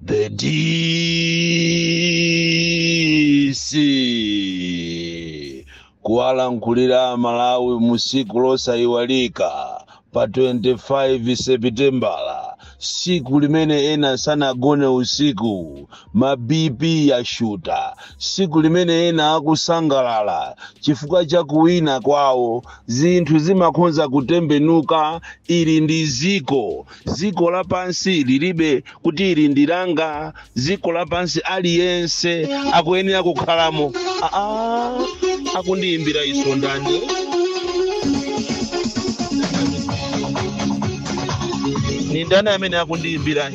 The DC kuwalankhulira Malawi musiku losayiwalika pa 25 Sepitembala, siku limene ena sanagone usiku, ma BP yashuta, siku limene ena akusangalala chifukwa cha kuwina kwawo. Zinthu zimakhonza kutembenuka. Ili ndi ziko, ziko lapansi lilibe kuti ili ndi langa. Ziko lapansi aliyense akuyenera kukhalamo. Aa, akundiyimbira iso ndani? Ni ndani amene akundiyimbira?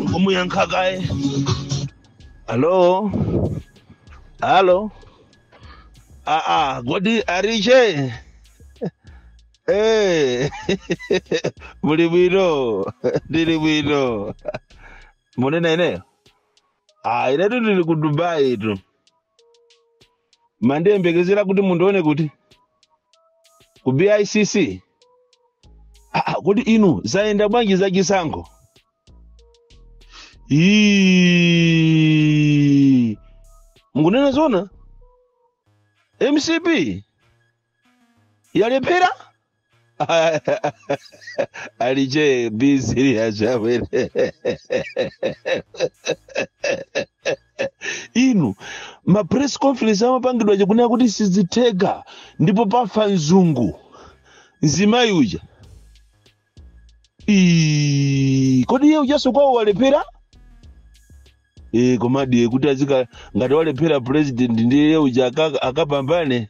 Nkumuyankha kaye. Alo, alo. Aa, kodi ariche? Eh, muli bwino? Ndili bwino. Munena ineyo? Ah, inetu ndili ku Dubai tu. Mandiyembekezera kuti mundione kuti ku BICC. Ah, kodi inu zayenda bwanji zachisankho? Ii, mukunena zona? MCP yalephera? Aliche, be serious amene. Inu ma press conference amapangidwa chikunena kuti sizitheka ndipo pafa mzungu mzimayi uja. Ii, kodi iye ujaso kwawo walephera? Eh, komadi kuti azika ngati walephera president ndiye uja akapambane.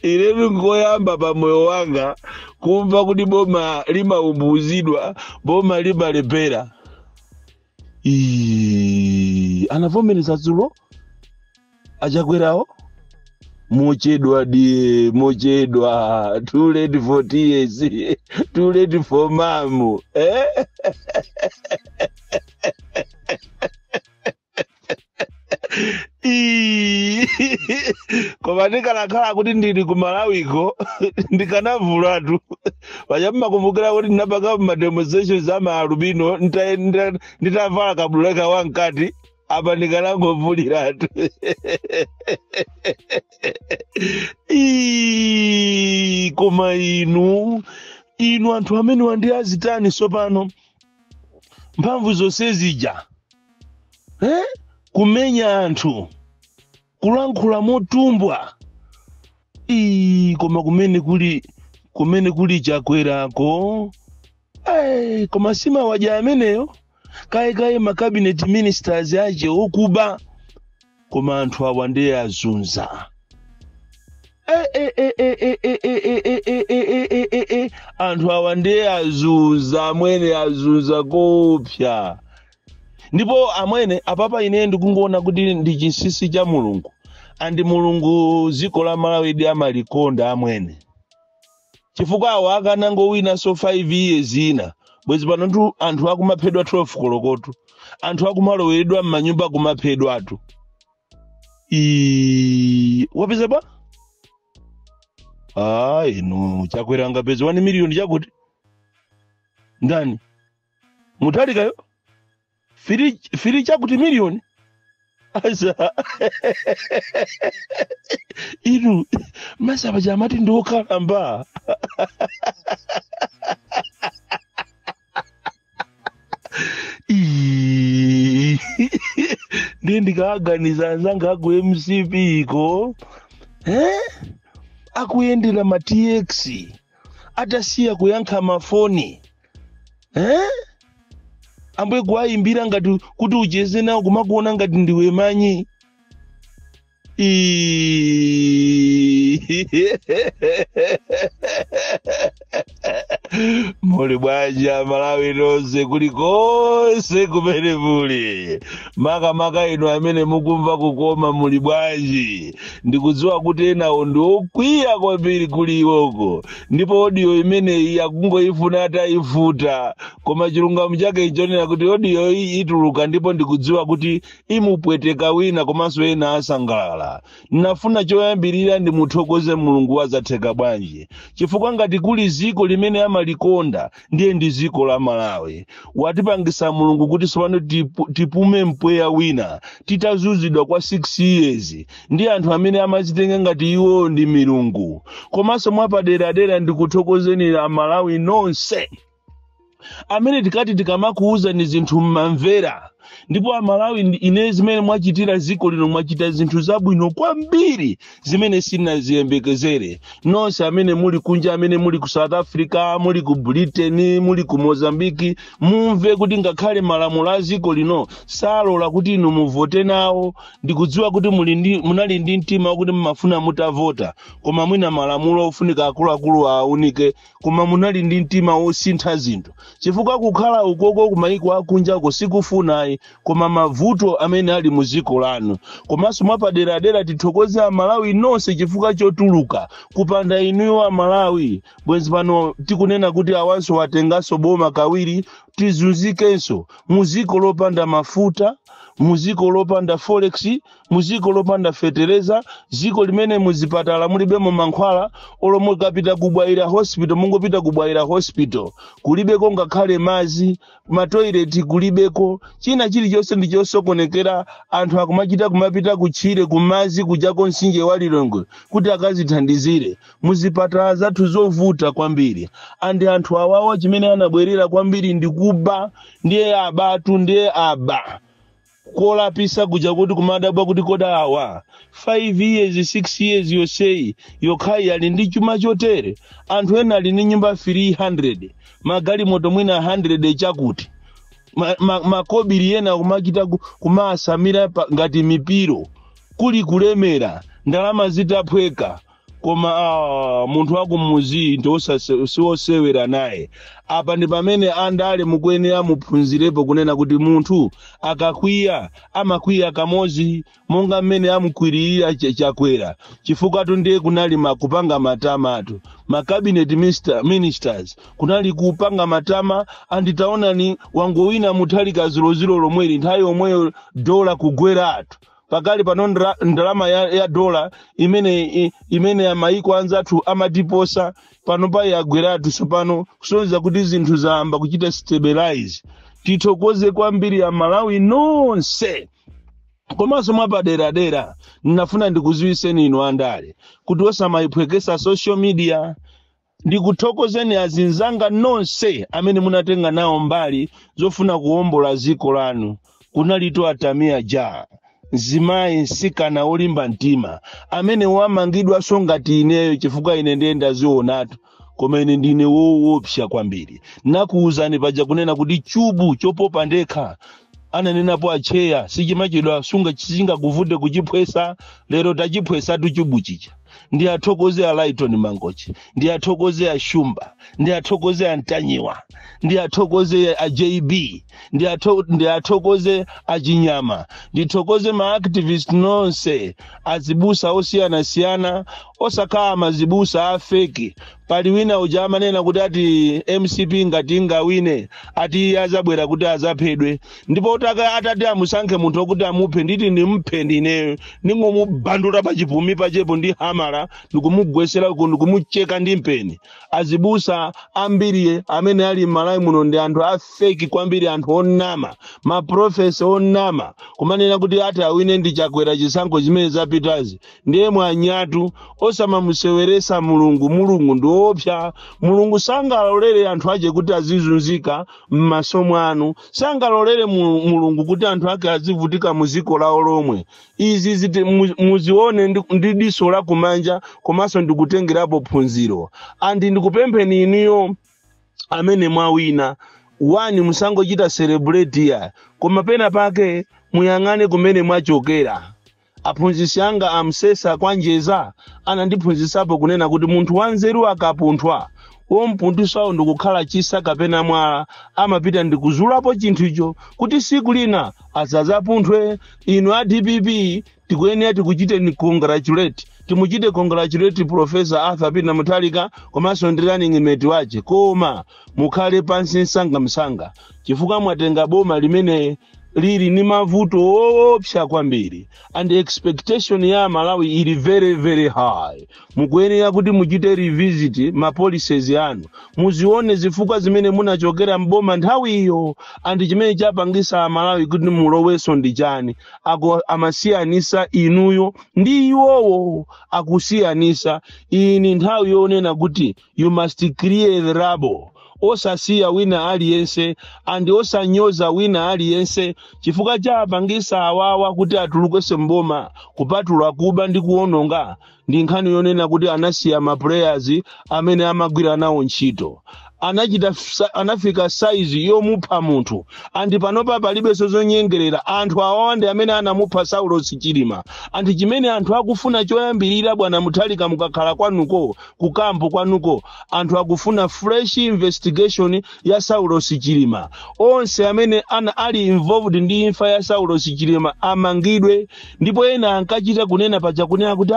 Inetu ngoyamba pa moyo wanga kumva kuti boma limaumbuzidwa, boma limalephera. Ii, anavomereza dzulo achakwerawo. Mochedwa die, mochedwa. Too late for tears, too late for mamu, eh? Ii, koma ndikanakhala kuti ndili ku Malawiko ndikanavulatu. Paja mmakumbukira kuti ndinapanga ma demonstrations a ma alubino nditavala kabuleka wamkati apa, ndikanangovuliratu. Ii, koma inu anthu amene wandi azitani sopano mphamvu zonse zija, eh? Kumenya anthu, kulankhula motumbwa. Ii, koma kumene kuli Chakwerako, eh, koma simawaja ameneyo kaye ma cabinet ministers aje okuba. Koma anthu awa ndiye azunza. Eh, eh, eh, eh, eh, eh, eh, eh, eh, eh, eh, eh, eh, eh. Anthu awa ndiye azunza amwene, azunza kopsa. Ndipo amwene apapa ine ndikungoona kuti ndi chinsinsi cha Mulungu, andi Mulungu ziko la Malawi ndi amalikonda amwene, chifukwa awo akanangowina so 5 years ina bwezi pano anthu akumaphedwa 12 kolokotu, anthu akumaloweredwa m'manyumba kumaphedwatu. Ii, wapeza ba? Ah, inu Chakwera angapeza 1 million chakuti ndani Mutharikayo firi chakuti million asa. Inu masaba chamati ndiokalamba. Ii, ndiye ndikaganiza anzanga aku MCP iko, eh? Akuyendera ma TX atasiya kuyankha mafoni, eh? Ambuye kuwayimbira ngati kuti ucheze nawo kumakuona ngati ndiwe manyi. Muli bwanji Malawi nonse kulikonse kumene muli, makamaka inu amene mukumva kukoma, muli bwanji? Ndikudziwa kuti enawo ndi okwiya kwambiri kuli iwoko, ndipo audio imeneyi akungoifuna atayifuta, koma chilungamo chake nchonena kuti audio iyi ituluka, ndipo ndikudziwa kuti imupweteka wina komanso ena asangalala. Nafuna choyambirira ndimuthokoze Mulungu wazatheka bwanji, chifukwa ngati kuli ziko limene amalikonda timalikonda ndiye ndi dziko la Malawi. Watipangisa Mulungu kuti tsopano tipume mpweya wina, titazunzidwa kwa 6 years ndi anthu amene amazitenga ngati iwo ndi milungu. Komanso mwapaderadera ndikuthokozeni Amalawi nonse amene tikati tikamakuwuzani zinthu mmamvera. Ndipo Amalawi, ine zimene mwachitira dziko lino, mwachita zinthu zabwino kwambiri zimene sitinaziyembekezere. Nonse amene muli kunja, amene muli ku South Africa, muli ku Britain, muli ku Mozambique, mumve kuti ngakhale malamulo a dziko lino salola kuti inu muvote nawo, ndikudziwa kuti munali ndi mtima wakuti mmafuna mutavota, koma mwina malamulo ofunika akuluakulu aunike. Koma munali ndi mtima wosintha zinthu, chifukwa kukhala ukoko kumayiko akunjako sikufunayi, koma mavuto amene ali mu dziko lanu. Komanso mwapaderadera tithokoze Amalawi nonse chifukwa chotuluka. Kupanda inuyo Amalawi, bwenzi pano tikunena kuti awanso watenganso boma kawiri, tizunzikenso mu dziko lopanda mafuta, mu dziko lopanda forex, mu dziko lopanda fetereza, dziko limene muzipatala mulibemo mankhwala. Olo mukapita ku Bwaila Hospital, mungopita ku Bwaila Hospital, kulibeko ngakhale madzi, matoileti kulibeko, china chilichonse ndi chosokonekera. Anthu akumachita kumapita kutchire kumazi kujako mtsinje wa Lilongwe kuti akazithandizire. Muzipatala zathu zovuta kwambiri. Andi anthu awawa chimene anabwerera kwambiri ndi kuba. Ndiye abatu, ndiye aba kolapisa kuja kuti kumadabwa kuti koda awa 5 years, 6 years yonseyi yokhayi ali ndi chuma chotere? Anthu ena ali ndi nyumba 300, magalimoto mwina 100 chakuti, makobiri ena kumachita kumasamira ngati mipiro, kuli kulemera, ndalama zitaphweka. Koma munthu wakumuzi ndi siwosewera naye. Apa ndi pamene andale mukuyenera muphunzirepo kunena kuti munthu akakwiya amakwiya kamozi, monga mmene amukwirira Chakwera, chifukwa ndiye kunali kupanga matamatu ma cabinet ministers, kunali kupanga matama. Anditaonani wangowina Mutharika zilozilo lomweli, nthawi yomweyo dola kugweratu. Pakali pano ndalama ya dola imene amayiko anzathu amatiposa pano pa yagweratu tsopano, kusonyeza kuti zinthu zayamba kuchita stabilize. Tithokoze kwambiri Amalawi nonse. Komanso mwapaderadera ndinafuna ndikuziwiseni inu andale kuti osamayiphwekesa social media. Ndikuthokozeni azinzanga nonse amene munatenga nawo mbali zofuna kuwombola dziko lanu. Kunalito atamia ja mzimayi, msikana wolimba mtima amene wamangidwanso ngati ineyo, chifukwa ine ndiye ndazionatu, koma ine ndine woopsa kwambiri. Nakuwuzani paja kunena kuti chubu chopopa ndekha, ananenapo acheya, sichimachedwa sunga chingakuvute kuchiphwesa. Lero tachiphwesatu chubu chicha. Ndi athokoze a Lighton Mangochi, ndi athokoze a Shumba, ndi athokoze a Ntanyiwa, ndi athokoze a JB, ndi athokoze a Chinyama, ndithokoze ma activist nonse, azibusa osiyanasiyana, osakhala mazibusa a fake. Pali wina uja amanena kuti ati MCP ngati ingawine, ati iye azabwera kuti azaphedwe. Ndipo atati amusankhe munthu wokuti amuphe, nditi ndimphe ndineyo, ndingomubandula pachipumi pachepo ndi hamala, ndikumugwesera uko, ndikumucheka ndi mpeni. Azibusa ambiri amene ali m'Malawi muno ndi anthu a fake kwambiri, anthu onama, maprofesa onama, kumanena kuti ati awine ndi Chakwera chisankho chimene zapitazi. Ndiye mwanyatu, osamamuseweresa Mulungu. Mulungu ndi woopsa. Mulungu sangalolere anthu ache kuti azizunzika m'maso mwanu. Sangalolere Mulungu kuti anthu ake azivutika mu dziko lawo lomwe. Izi ziti muzione ndi diso lakumanja, komanso ndikutengerapo phunziro. Andi ndikupempheni inuyo amene mwawina wani, musangochita celebrate ya, koma pena pake muyang'ane kumene mwachokera. Aphunzitsi anga amsesa kwanjeza anandiphunzitsapo kunena kuti munthu wanzeru akapunthwa, wompunthwisawo ndikukhala chisa kapena mwala, amapita ndikuzulapo chinthucho kuti siku lina asazapunthwe. Inu a DPP, tikuyenera tikuchite congratulate, timuchite congratulate Professor Arthur Peter Mutharika komanso ndi running mate wache, koma mukhale pansi msangamsanga, chifukwa mwatenga boma limene Lili ni mavuto woopsa kwambiri and expectation ya Malawi ili very very high. Mukuyenera kuti muchite revisit ma policies yanu, muzione zifukwa zimene munachokera mboma nthawi iyo and chimene chapangisa Amalawi kuti mulowenso ndi chani. Ako amasiyanisa inuyo ndi iwowo akusiyanisa. Iyi ni nthawi yonena kuti you must clear the rubble, osasiya wina aliyense and osanyoza wina aliyense, chifukwa chapangisa awawa kuti atulukese mboma, kupatula kuba ndi kuwononga, ndi nkhani yonena kuti anasiya ma players amene amagwira nawo ntchito. Anachita anafika saizi yomupha munthu and panopa palibenso zonyengerera. Anthu awawa ndi amene anamupha Saulos Chilima. And chimene anthu akufuna choyambirira, bwana Muthalika, mukakhala kwanuko, kukampo kwanuko, anthu akufuna fresh investigation ya Saulos Chilima. Onse amene ali involved ndi imfa ya Saulos Chilima amangidwe. Ndipo ena ankachita kunena paja kunena kuti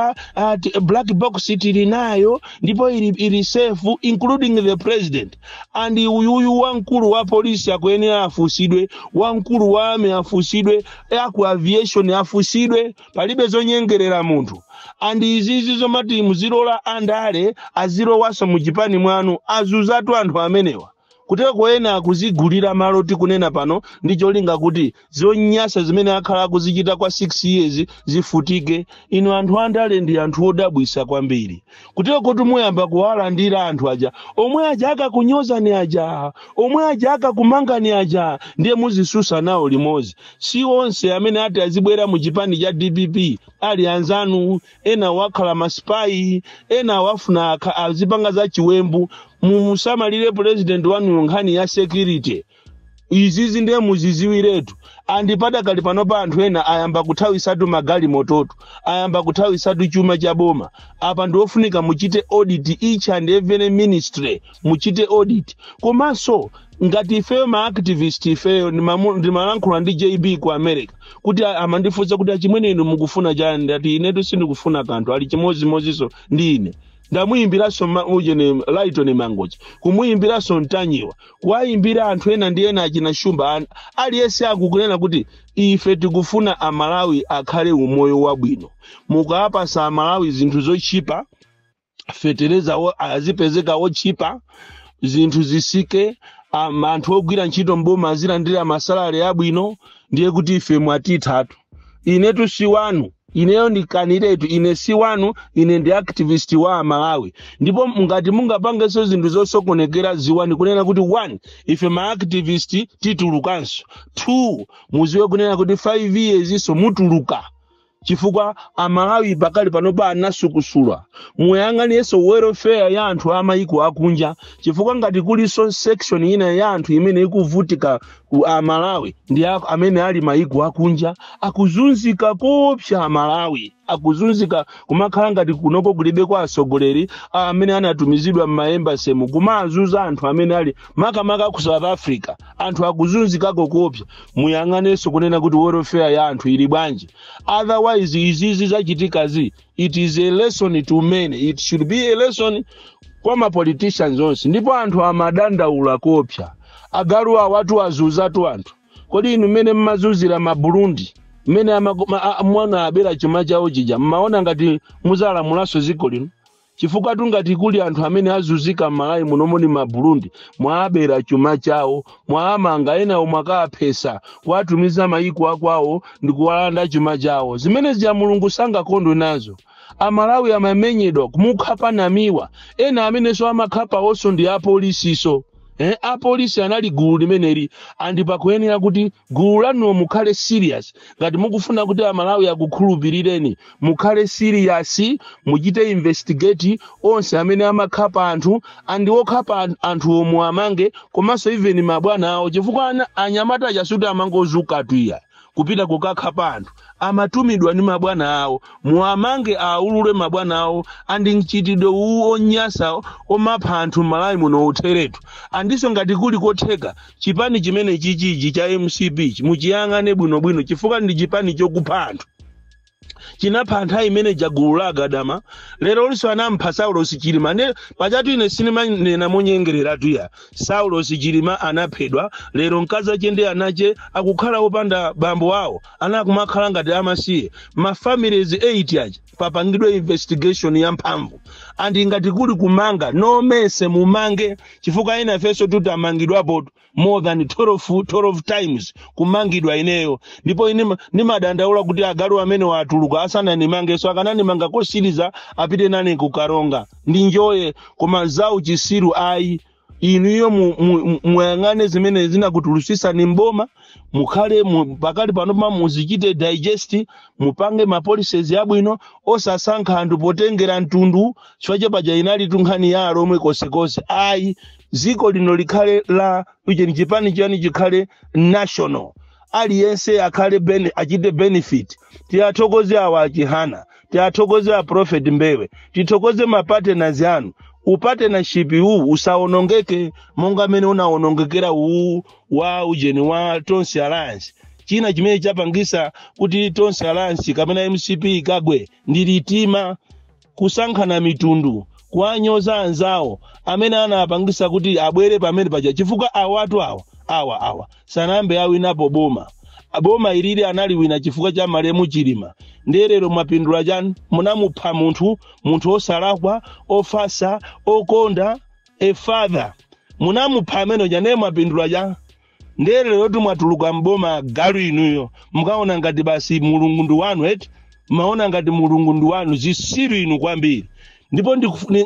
black box tili nayo ndipo ili safe, including the president. And uyuyu wamkulu wa polisi akuyenera afusidwe, wamkulu wa army afusidwe, aku aviation afusidwe. Palibe zonyengerera munthu. And izizi zomati muzilola andale azilowaso muchipani mwanu, azuzatu anthu amenewa. Kuteko ena akuzigulira malo tikunena pano ndi cholinga kuti zonyasa zimene akhala akuzichita kwa 6 years zifutike. Inu anthu andale ndi anthu odabwisa kwambiri. Kuteko kuti muyamba kuwalandira anthu aja omwe aja akakunyozani, aja omwe aja akakumangani aja, ndiye muzisusa nawo limodzi. Si onse amene ati azibwera mu chipani cha DPP ali anzanu. Ena wakhala ma spy, ena wafuna azipanga za chiwembu. Mumusamalire president wanu nkhani ya security. Izizi ndiye muziziwiretu. And padakali panopa anthu ena ayamba kuthawisatu magalimototu, ayamba kuthawisatu chuma cha boma. Apa ndiofunika muchite audit each and every ministry, muchite audit. Komanso ngati ifeyo ma activist, ifeyo ndimalankhula ndi JB ku America kuti amandifunsa kuti, "Achimwene, inu mukufuna chani?" Ndati, "Inetu sindikufuna kanthu." Ali chimodzimodzinso ndi ine. Ndamuyimbiranso ujene Lighton Mangochi, kumuyimbiranso Mtanyiwa, kuwayimbira anthu ena ndi ena, achina Shumba. Aliyense akukunena kuti ife tikufuna Amalawi akhale umoyo wabwino. Mukapasa Amalawi zinthu zochipa, fetereza azipezeka wochipa, zinthu zisike, anthu ogwira ntchito mboma azilandira ma salary abwino, ndiye kuti ife mwatithatu. Inetu si wanu, ineyo ndikaniretu, ine si wanu. Ine ndi activist wa Amalawi. Ndipo ngati mungapangenso zinthu zosokonekera, ziwani kunena kuti one, ife ma activist titulukanso. Two, muziwe kunena kuti 5 years iso mutuluka, chifukwa Amalawi pakali panopa anasukusula. Muyang'aniyenso welfare ya anthu amayiko akunja, chifukwa ngati kulinso section ina ya anthu imene ikuvutika ku Amalawi ndi amene ali mayiko akunja. Akuzunzika kopsa Amalawi, akuzunzika kumakhala ngati kunoko kulibe kwa atsogoleri amene anatumizidwa m'ma embassy mu kumazunza anthu amene ali makamaka ku South Africa. Anthu akuzunzikako kopsa. Muyang'anenso kunena kuti welfare ya anthu ili bwanji. Otherwise izizi zachitikazi, it is a lesson to many, it should be a lesson kwa ma politicians onse. Ndipo anthu amadandaula kopsa. Agalu awatu azuzatu anthu. Kodi inu mmene mmazunzira ma Burundi, mmene mwana abera chuma chawo chija, mmaona ngati muzalamulanso dziko lino? Chifukwa tungati kuli anthu amene azunzika m'Malawi munomo ni ma Burundi. Mwabera chuma chawo, mwaamanga enawo, mwakaphesa, kuwatumiza mayiko akwawo ndi kuwalanda chuma chawo. Zimene zija Mulungu sangakondwe nazo. Amalawi amamenyedwa kumukhapa Namiwa. Ena amenenso amakhapa onso ndi apolisiso. Apolisi anali gulu limeneli. And pakuyenera kuti gulu lanulo mukhale serious. Ngati mukufuna kuti Amalawi akukhulupirireni, mukhale serious, muchite investigate onse amene amakhapa anthu and okhapa anthu omwe amange, komanso even mabwana awo, chifukwa anyamata achasuti amangozuka tuya kupita kukakhapa anthu, amatumidwa ndi mabwana awo. Muamange, aulule mabwana awo. And mchitidwe uwu onyasa omapha anthu m'Malawi muno utheretu. Andinso ngati kuli kotheka, chipani chimene chichiji cha MCP muchiyang'ane bwinobwino, chifukwa ndi chipani chokupha anthu. Chinapha nthawi imene gulu la Agadama. Lero liso anampha Saulos Chilima. Ne pachatu ine sinimanena monyengereratu ya. Saulos Chilima anaphedwa. Lero mkazi ache ndi anache akukhala opanda bambo awo, anakumakhala ngati amasiye. Ma families 8 aja papangidwe investigation ya mphamvu, and ngati kuli kumanga nomese mumange, chifukwa ina ifenso tutamangidwapo more than 12 times kumangidwa ineyo. Ndipo ine nimadandaula kuti agalu amene watuluka asananimangeso, akananimanga kosiriza apite nane kukaronga ndi njoye. Koma zawu chisiru ayi. Inuyo muyang'ane zimene zinakutulutsitsani mboma, mukhale pakali pano pa muzichite digest, mupange ma policies abwino, osasankha anthu potengera mtundu, chifukwa paja inali tunkhani ya Alomwe konsekonse. Ayi, dziko lino likhale la ichi, chipani chani chikhale national, aliyense akhale achite benefit. Tiyathokoze awa Achihana, tiyathokoze a Prophet Mbewe, tithokoze ma partners anu. Upartnership uwu usawonongeke monga mmene unawonongekera uwu wa ujeni wa Tonse Alliance. China chimene chapangisa kuti Tonse Alliance kapena MCP ikagwe ndi litima, kusankhana mitundu, kuwanyoza anzawo amene anapangisa kuti abwere pamene paja, chifukwa awatu awa awa awa sanambe awinapo boma. Boma ilili analiwina chifukwa cha malemu Chilima. Nderero mwapindula chani? Munamupha munthu, munthu osalakwa, ofasa, okonda, a father. Munamupha amene uja, mwapindula chani? Nderero ti mwatuluka mboma, galu inuyo, mukaona ngati basi Mulungu ndi wanu eti? Maona ngati Mulungu ndi wanu? Zisiru inu kwambiri. Ndipo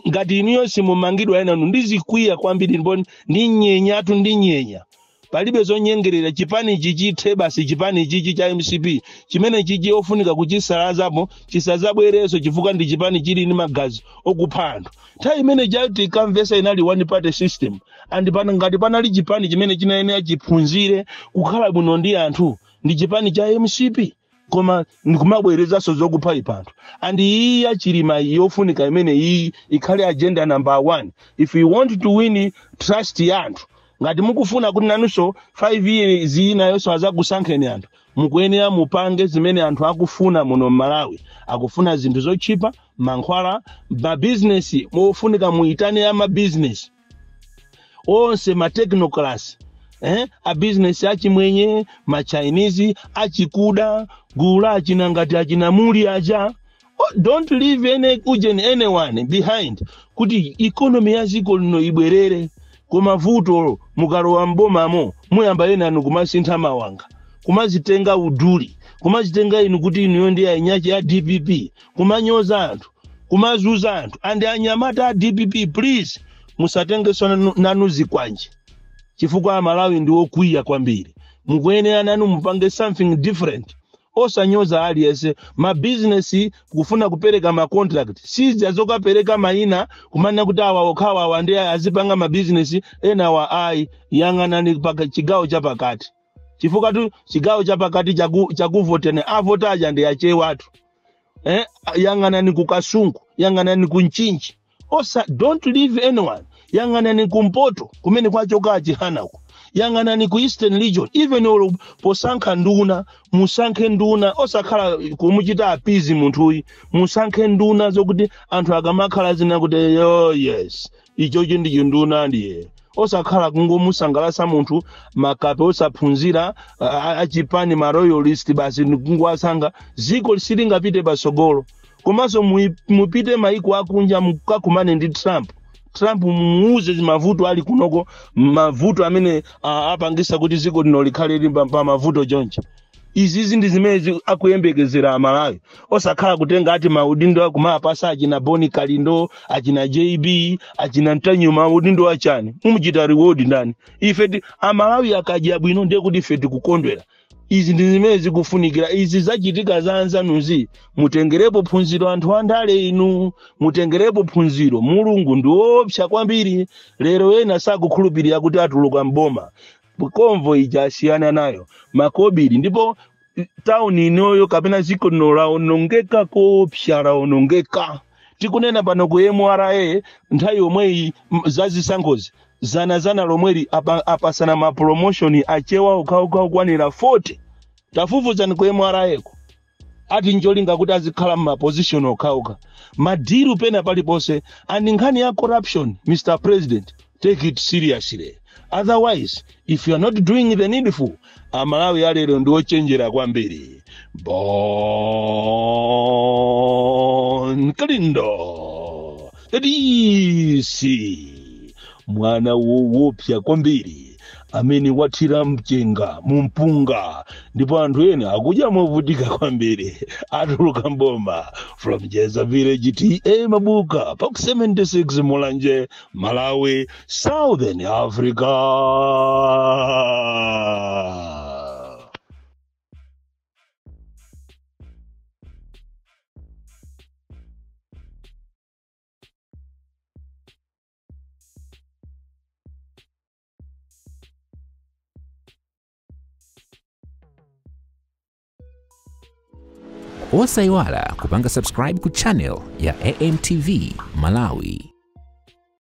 ngati inuyo simumangidwa, enanu ndizikwiya kwambiri, ndipo ndinyenyatu, ndinyenya. Palibe zonyengerera. Chipani ichi chithe basi. Chipani ichichi cha MCP chimene chichi ofunika kuchisalazapo, chisazabwerenso, chifukwa ndi chipani chili ndi magazi okupha anthu. Nthawi imene chati ikamvesa inali one party system, and pana ngati panali chipani chimene chinayenera chiphunzire kukhala bwino ndi anthu ndi chipani cha MCP. Koma ndikumabwerezanso zokupha ipanthu. And iyi yaChilima yofunika imene iyi ikhale agenda number one if you want to win trust ya anthu. Ngati mukufuna kuti nanunso 5 years inayonso azakusankheni anthu, mukuyenera mupange zimene anthu akufuna muno mMalawi. Akufuna zinthu zotchipa, mankhwala, mabizinesi. Mofunika muitane ya mabizinesi onse, ma technocrats, a business achimwenye, ma Chinese, achikuda, gulu achina ngati achinamuli aja. Oh, don't leave any ujeni, anyone behind, kuti economy ya dziko lino ibwerere. Koma vuto, mukalowa mbomamo muyamba enanu kumasintha mawanga, kumazitenga uduli, kumazitenga inu kuti inuyo ndi ainyachi ya DPP, kumanyoza anthu, kumazuza anthu. And anyamata a DPP, please, musatengenso nanu zikwanje, chifukwa Amalawi ndi okwiya kwambiri. Mukuyenera nanu mupange something different, osanyoza aliyense. Mabizinesi kufuna kupereka ma contract, sizia zokapereka mayina kumanena kuti awa okhawa awa ndi azipanga mabizinesi, ena awa ayi. Yang'anani paka chigawo chapakati, chifukwa tu chigawo chapakati chakuvotene avota aja ndi Achewatu, eh? Yang'anani ku Kasungu, yang'anani ku Mchinji, osa don't leave anyone. Yang'anani kumpoto kumene kwachoka Achihanako, yang'anani ku Eastern Region. Even olo posankha nduna, musankhe nduna osakhala kumuchita appease munthuyi. Musankhe nduna zokuti anthu akamakhala zina kuti, "Oh yes, ichochi ndi chinduna." Ndiye osakhala kungomusangalasa munthu, makape osaphunzira achipani, ma royalist basi kungowasankha, ziko silingapite pasogolo. Komanso mupite maiko akunja, mukakumane ndi Trump. Trump mumuuze mavuto ali kunoko, mavuto amene apangisa kuti ziko lino likhale li pa mavuto chonchi. Izizi ndi zimene akuyembekezera Amalawi, osakhala kutenga ati maudindo akumapasa achina Boni Kalindo, achina JB, achina Ntanyiwa. Maudindo achani? Mumuchita reward ndani? Ife Amalawi akadya bwino ndiye kuti ife tikukondwera. Izi ndi zimene zikufunikira. Izi zachitika za anzanuzi, mutengerepo phunziro. Anthu andale inu, mutengerepo phunziro. Mulungu ndi woopsa kwambiri. Lero ena sakukhulupirira kuti atuluka mboma. Convoy ija asiyana nayo, makobiri. Ndipo tauni inoyo kapena dziko lino laonongeka koopsa, laonongeka. Tikunena pano ku MRA nthawi yomweyi zazisankhozi zanazana lomweli apasana ma promotion Achewa okhaokha okwanira 40. Tafufuzani ku MRA ko. Ati njolinga kuti azikhala mma position okhaokha, ma deal pena paliponse. And nkhani ya corruption, Mr President, take it seriously. Otherwise, if you are not doing the needful, Amalawi alero ndi ochenjera kwambiri. Bon Kalindo, the DC, mwana woopsa kwambiri amene wathira mchenga mumpunga ndipo anthu ena akudya movutika kwambiri, atuluka mboma. From Jeza Village, TA Mabuka, Box 76, Mulanje, Malawi, Southern Africa. Osayiwala kupanga subscribe ku channel ya AMTV Malawi.